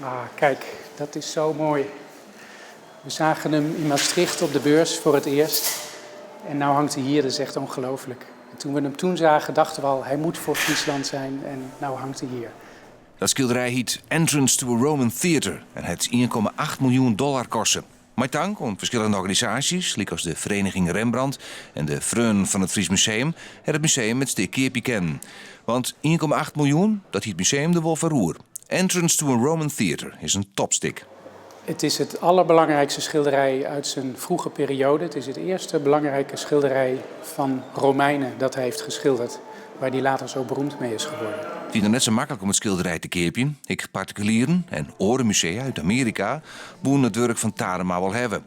Ah, kijk, dat is zo mooi. We zagen hem in Maastricht op de beurs voor het eerst. En nu hangt hij hier, dat is echt ongelooflijk. En toen we hem toen zagen, dachten we al, hij moet voor Friesland zijn. En nu hangt hij hier. Dat skilderij hjit Entrance to a Roman Theater en hat 1,8 miljoen dollar koste. Mei tank oan ferskillende organisaasjes, lykas de Vereniging Rembrandt en de Freonen fan it Fries Museum, hat it museum it stik keapje kinnen. Want 1,8 miljoen, dat hie it museum der wol foar oer. Entrance to a Roman Theater is in topstik. Het is het allerbelangrijkste schilderij uit zijn vroege periode. Het is het eerste belangrijke schilderij van Romeinen dat hij heeft geschilderd, waar hij later zo beroemd mee is geworden. It wie noch net sa maklik om it skilderij te keapjen. Ek partikulieren en oare musea út Amearika woene it wurk fan Tadema wol hawwe.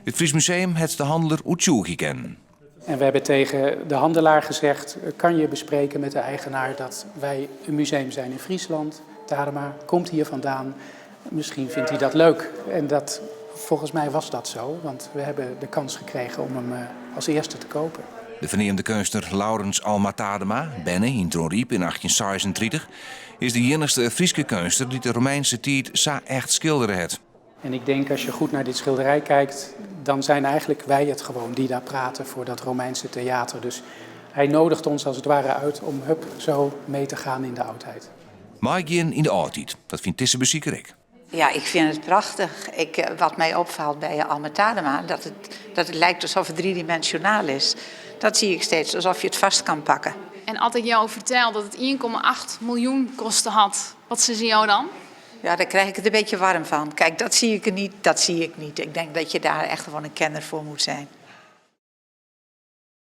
It Fries Museum hat de handelaar oertsjûgje kinnen. En we hebben tegen de handelaar gezegd, kan je bespreken met de eigenaar dat wij een museum zijn in Friesland. Tadema komt hier vandaan. Misschien vindt hij dat leuk. En dat, volgens mij was dat zo, want we hebben de kans gekregen om hem als eerste te kopen. De ferneamde keunstner Laurens Alma Tadema, berne yn Dronryp yn 1836, is de iennichste Fryske keunstner dy't de Romeinske tiid sa echt skildere hat. En ik denk, als je goed naar dit schilderij kijkt, dan zijn eigenlijk wij het gewoon die daar praten voor dat Romeinse theater. Dus hij nodigt ons als het ware uit om hup, zo mee te gaan in de oudheid. Meigean yn de âldheid, dat fynt dizze besiker ek. Ja, ik vind het prachtig. Wat mij opvalt bij Alma Tadema, dat het lijkt alsof het driedimensionaal is. Dat zie ik steeds, alsof je het vast kan pakken. En as ik jo fertel dat it 1,8 miljoen koste hat, wat sizze jo dan? Ja, daar krijg ik het een beetje warm van. Kijk, dat zie ik er niet, dat zie ik niet. Ik denk dat je daar echt gewoon een kenner voor moet zijn.